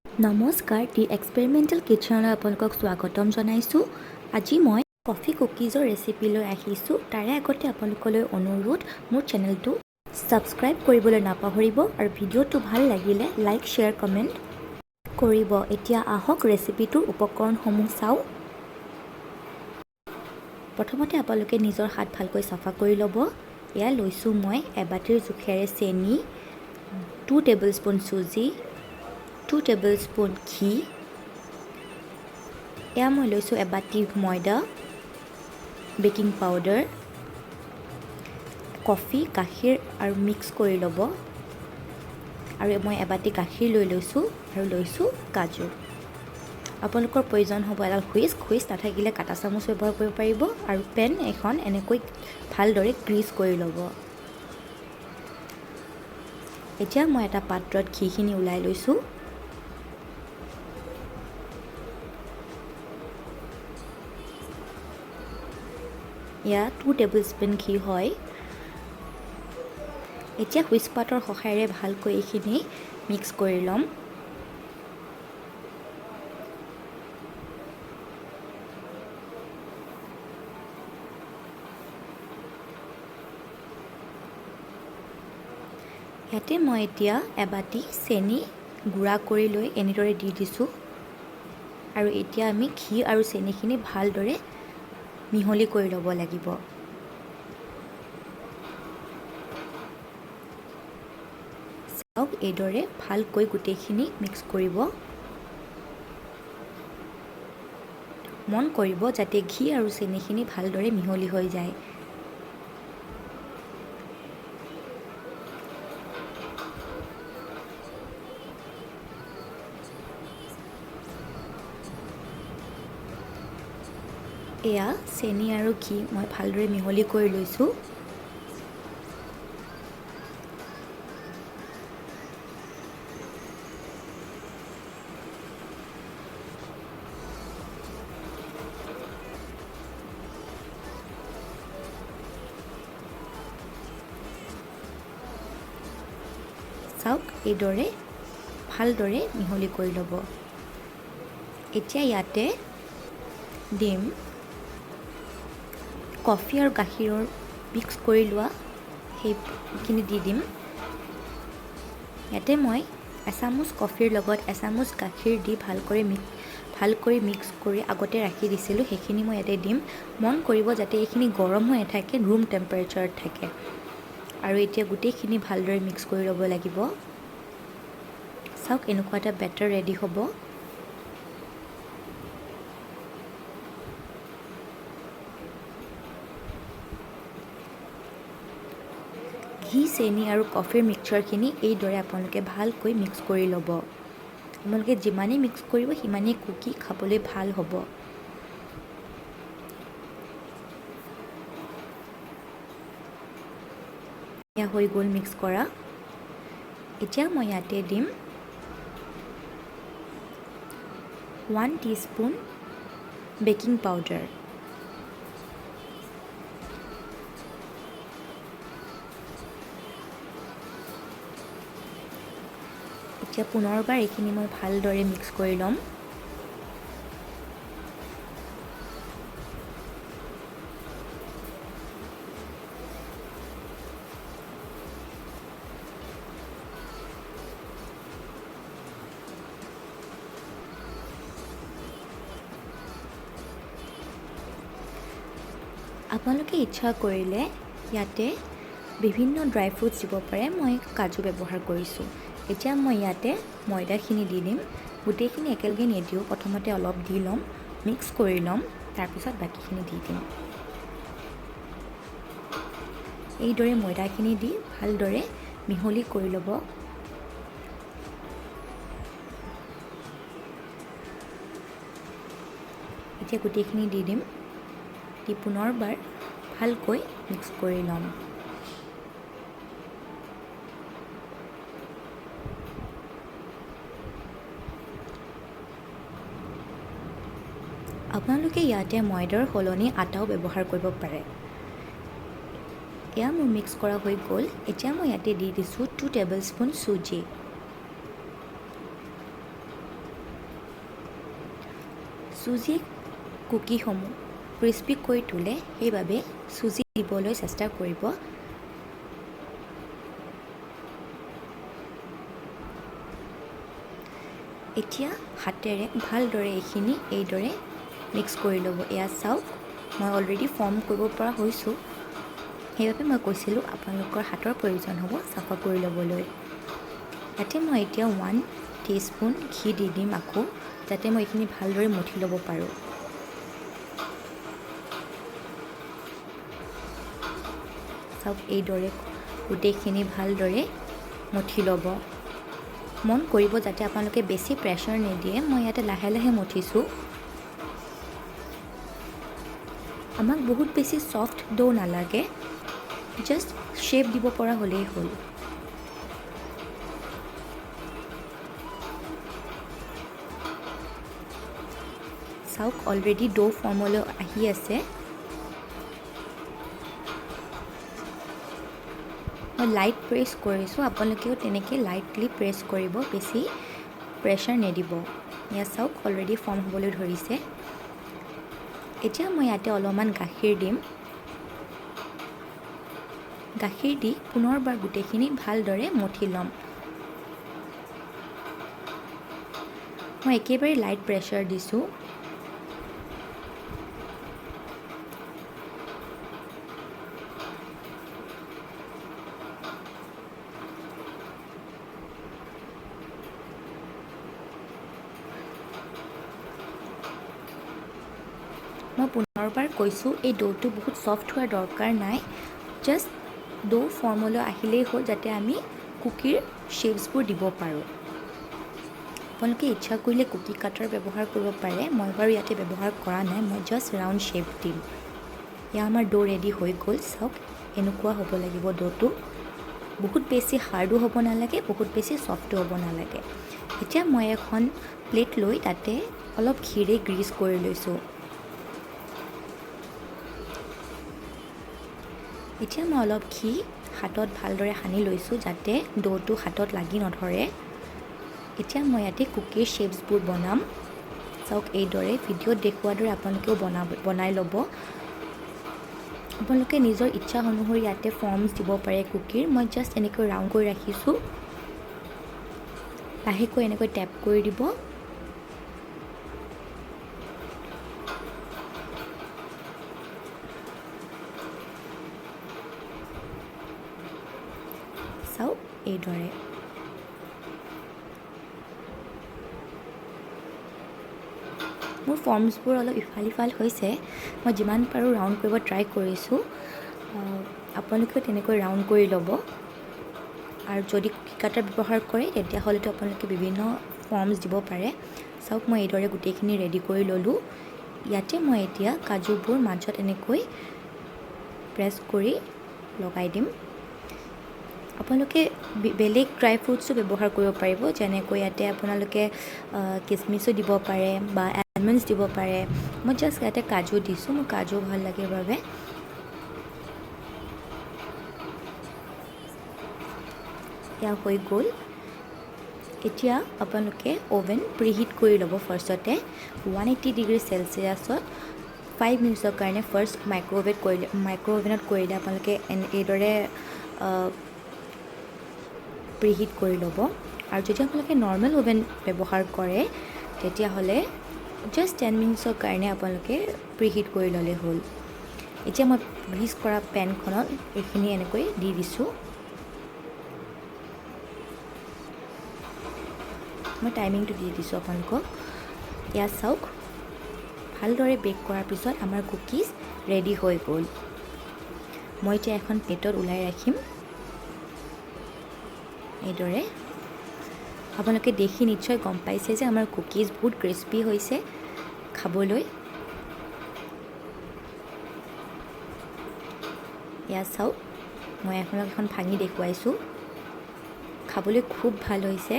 নমস্কাৰ, দি এক্সপেৰিমেণ্টেল কিটচেনলৈ আপোনালোকক স্বাগতম জনাইছোঁ। আজি মই কফি কুকিজৰ ৰেচিপি লৈ আহিছোঁ। তাৰে আগতে আপোনালোকলৈ অনুৰোধ, মোৰ চেনেলটো ছাবস্ক্ৰাইব কৰিবলৈ নাপাহৰিব আৰু ভিডিঅ'টো ভাল লাগিলে লাইক, শ্বেয়াৰ, কমেণ্ট কৰিব। এতিয়া আহক, ৰেচিপিটোৰ উপকৰণসমূহ চাওঁ। প্ৰথমতে আপোনালোকে নিজৰ হাত ভালকৈ চাফা কৰি ল'ব। এয়া লৈছোঁ মই এবাটিৰ জোখেৰে চেনি, 2 টেবুল স্পুন চুজি, 2 টেবুল স্পুন ঘি। এয়া মই লৈছোঁ এবাটি ময়দা, বেকিং পাউডাৰ, কফি, গাখীৰ আৰু মিক্স কৰি ল'ব। আৰু মই এবাটি গাখীৰ লৈ লৈছোঁ আৰু লৈছোঁ কাজু। আপোনালোকৰ প্ৰয়োজন হ'ব এডাল হুইস্ক। হুইস্ক নাথাকিলে কাটা চামুচ ব্যৱহাৰ কৰিব পাৰিব আৰু পেন এখন এনেকৈ ভালদৰে গ্ৰীজ কৰি ল'ব। এতিয়া মই এটা পাত্ৰত ঘিখিনি ওলাই লৈছোঁ। এয়া 2 টেবুল স্পুন ঘি হয়। এতিয়া হুইস্ক পাতৰ সহায়েৰে ভালকৈ এইখিনি মিক্স কৰি ল'ম। ইয়াতে মই এতিয়া এবাটি চেনি গুড়া কৰি লৈ এনেদৰে দি দিছোঁ আৰু এতিয়া আমি ঘি আৰু চেনিখিনি ভালদৰে মিহলি কৰি ল'ব লাগিব। চাওক, এইদৰে ভালকৈ গোটেইখিনি মিক্স কৰিব। মন কৰিব যাতে ঘি আৰু চেনিখিনি ভালদৰে মিহলি হৈ যায়। এয়া চেনি আৰু ঘি মই ভালদৰে মিহলি কৰি লৈছোঁ। চাওক, এইদৰে ভালদৰে মিহলি কৰি ল'ব। এতিয়া ইয়াতে দিম কফি আৰু গাখীৰৰ মিক্স কৰি লোৱা সেইখিনি দি দিম। ইয়াতে মই এচামুচ কফিৰ লগত এচামুচ গাখীৰ দি ভালকৈ মিক্স কৰি আগতে ৰাখি দিছিলোঁ, সেইখিনি মই ইয়াতে দিম। মন কৰিব যাতে এইখিনি গৰম হৈ নাথাকে, ৰুম টেম্পাৰেচাৰত থাকে। আৰু এতিয়া গোটেইখিনি ভালদৰে মিক্স কৰি ল'ব লাগিব। চাওক, এনেকুৱা এটা বেটাৰ ৰেডি হ'ব। ঘি, চেনি আৰু কফিৰ মিক্সাৰখিনি এইদৰে আপোনালোকে ভালকৈ মিক্স কৰি ল'ব। আপোনালোকে যিমানেই মিক্স কৰিব, সিমানেই কুকি খাবলৈ ভাল হ'ব। এয়া হৈ গ'ল মিক্স কৰা। এতিয়া মই ইয়াতে দিম 1 টিস্পুন বেকিং পাউডাৰ। এতিয়া পুনৰবাৰ এইখিনি মই ভালদৰে মিক্স কৰি ল'ম। আপোনালোকে ইচ্ছা কৰিলে ইয়াতে বিভিন্ন ড্ৰাই ফ্ৰুটছ দিব পাৰে। মই কাজু ব্যৱহাৰ কৰিছোঁ। এতিয়া মই ইয়াতে ময়দাখিনি দি দিম। গোটেইখিনি একেলগে নিদিওঁ, প্ৰথমতে অলপ দি ল'ম, মিক্স কৰি ল'ম, তাৰপিছত বাকীখিনি দি দিম। এইদৰে ময়দাখিনি দি ভালদৰে মিহলি কৰি ল'ব। এতিয়া গোটেইখিনি দি দিম, দি পুনৰবাৰ ভালকৈ মিক্স কৰি ল'ম। আপোনালোকে ইয়াতে ময়দাৰ সলনি আটাও ব্যৱহাৰ কৰিব পাৰে। এয়া মোৰ মিক্স কৰা হৈ গ'ল। এতিয়া মই ইয়াতে দি দিছোঁ 2 টেবুল স্পুন চুজি। চুজিয়ে কুকিসমূহ ক্ৰিস্পি কৰি তোলে, সেইবাবে চুজি দিবলৈ চেষ্টা কৰিব। এতিয়া হাতেৰে ভালদৰে এইখিনি এইদৰে মিক্স কৰি ল'ব। এয়া চাওক, মই অলৰেডি ফৰ্ম কৰিব পৰা হৈছোঁ। সেইবাবে মই কৈছিলোঁ আপোনালোকৰ হাতৰ প্ৰয়োজন হ'ব চাফা কৰি ল'বলৈ। ইয়াতে মই এতিয়া 1 টিস্পুন ঘি দি দিম আকৌ, যাতে মই এইখিনি ভালদৰে মঠি ল'ব পাৰোঁ। চাওক, এইদৰে গোটেইখিনি ভালদৰে মঠি ল'ব। মন কৰিব যাতে আপোনালোকে বেছি প্ৰেছাৰ নিদিয়ে। মই ইয়াতে লাহে লাহে মঠিছোঁ। আমাক বহুত বেছি ছফ্ট ডো নালাগে, জাষ্ট শ্বেপ দিব পৰা হ'লেই হ'ল। চাওক, অলৰেডি ডো ফৰ্মলৈ আহি আছে। মই লাইট প্ৰেছ কৰিছোঁ, আপোনালোকেও তেনেকৈ লাইটলি প্ৰেছ কৰিব, বেছি প্ৰেছাৰ নিদিব। ইয়াত চাওক, অলৰেডি ফৰ্ম হ'বলৈ ধৰিছে। এতিয়া মই ইয়াতে অলপমান গাখীৰ দিম। গাখীৰ দি পুনৰবাৰ গোটেইখিনি ভালদৰে মঠি ল'ম। মই একেবাৰে লাইট প্ৰেছাৰ দিছোঁ। মই পুনৰবাৰ কৈছোঁ, এই ড'টো বহুত ছফ্ট হোৱাৰ দৰকাৰ নাই। জাষ্ট ড' ফৰ্মলৈ আহিলেই হ'ল, যাতে আমি কুকিৰ শ্বেপছবোৰ দিব পাৰোঁ। আপোনালোকে ইচ্ছা কৰিলে কুকি কাটাৰ ব্যৱহাৰ কৰিব পাৰে। মই বাৰু ইয়াতে ব্যৱহাৰ কৰা নাই, মই জাষ্ট ৰাউণ্ড শ্বেপ দিম। এয়া আমাৰ ড' ৰেডি হৈ গ'ল। চাওক, এনেকুৱা হ'ব লাগিব ড'টো। বহুত বেছি হাৰ্ডো হ'ব নালাগে, বহুত বেছি ছফ্টো হ'ব নালাগে। এতিয়া মই এখন প্লেট লৈ তাতে অলপ ঘিৰে গ্ৰীজ কৰি লৈছোঁ। এতিয়া মই অলপ ঘি হাতত ভালদৰে সানি লৈছোঁ, যাতে ড'টো হাতত লাগি নধৰে। এতিয়া মই ইয়াতে কুকিৰ শ্বেপছবোৰ বনাম। চাওক, এইদৰে ভিডিঅ'ত দেখুওৱাৰ দৰে আপোনালোকেও বনাই ল'ব। আপোনালোকে নিজৰ ইচ্ছা অনুসৰি ইয়াতে ফৰ্মছ দিব পাৰে কুকিৰ। মই জাষ্ট এনেকৈ ৰাউণ্ড কৰি ৰাখিছোঁ। লাহেকৈ এনেকৈ টেপ কৰি দিব। চাওক, এইদৰে। মোৰ ফৰ্মছবোৰ অলপ ইফাল সিফাল হৈছে। মই যিমান পাৰোঁ ৰাউণ্ড কৰিব ট্ৰাই কৰিছোঁ। আপোনালোকেও তেনেকৈ ৰাউণ্ড কৰি ল'ব। আৰু যদি কুকি কাটাৰ ব্যৱহাৰ কৰে, তেতিয়াহ'লেতো আপোনালোকে বিভিন্ন ফৰ্মছ দিব পাৰে। চাওক, মই এইদৰে গোটেইখিনি ৰেডি কৰি ল'লোঁ। ইয়াতে মই এতিয়া কাজুবোৰ মাজত এনেকৈ প্ৰেছ কৰি লগাই দিম। আপোনালোকে বেলেগ ড্ৰাই ফ্ৰুটছো ব্যৱহাৰ কৰিব পাৰিব, যেনেকৈ ইয়াতে আপোনালোকে কিচমিচো দিব পাৰে বা এলমণ্ডছ দিব পাৰে। মই জাষ্ট ইয়াতে কাজু দিছোঁ, মোৰ কাজু ভাল লাগে বাবে। এয়া হৈ গ'ল। এতিয়া আপোনালোকে অ'ভেন প্ৰিহিট কৰি ল'ব ফাৰ্ষ্টতে 180 ডিগ্ৰী চেলচিয়াছত 5 মিনিটছৰ কাৰণে। ফাৰ্ষ্ট মাইক্ৰ' অ'ভেনত কৰিলে আপোনালোকে এইদৰে প্ৰিহিট কৰি ল'ব। আৰু যদি আপোনালোকে নৰ্মেল অ'ভেন ব্যৱহাৰ কৰে, তেতিয়াহ'লে জাষ্ট 10 মিনিটছৰ কাৰণে আপোনালোকে প্ৰিহিট কৰি ল'লে হ'ল। এতিয়া মই গ্ৰীজ কৰা পেনখনত এইখিনি এনেকৈ দি দিছোঁ। মই টাইমিংটো দি দিছোঁ আপোনালোকক। ইয়াত চাওক, ভালদৰে বেক কৰাৰ পিছত আমাৰ কুকিজ ৰেডি হৈ গ'ল। মই এতিয়া এখন প্লেটত ওলাই ৰাখিম এইদৰে। আপোনালোকে দেখি নিশ্চয় গম পাইছে যে আমাৰ কুকিজ বহুত ক্ৰিস্পি হৈছে খাবলৈ। এয়া চাওক, মই আপোনালোক এখন ভাঙি দেখুৱাইছোঁ। খাবলৈ খুব ভাল হৈছে।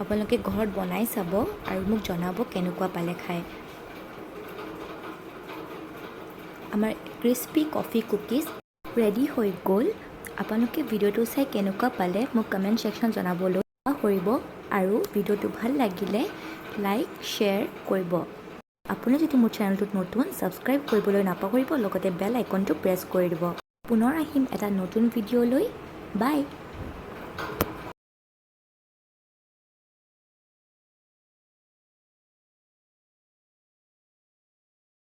আপোনালোকে ঘৰত বনাই চাব আৰু মোক জনাব কেনেকুৱা পালে খাই। আমাৰ ক্ৰিস্পি কফি কুকিজ ৰেডি হৈ গ'ল। আপোনালোকে ভিডিঅ'টো চাই কেনেকুৱা পালে মোক কমেণ্ট ছেকশ্যন জনাবলৈ নাপাহৰিব আৰু ভিডিঅ'টো ভাল লাগিলে লাইক, শ্বেয়াৰ কৰিব। আপুনি যদি মোৰ চেনেলটোত নতুন, ছাবস্ক্ৰাইব কৰিবলৈ নাপাহৰিব, লগতে বেল আইকনটো প্ৰেছ কৰি দিব। পুনৰ আহিম এটা নতুন ভিডিঅ' লৈ। বাই।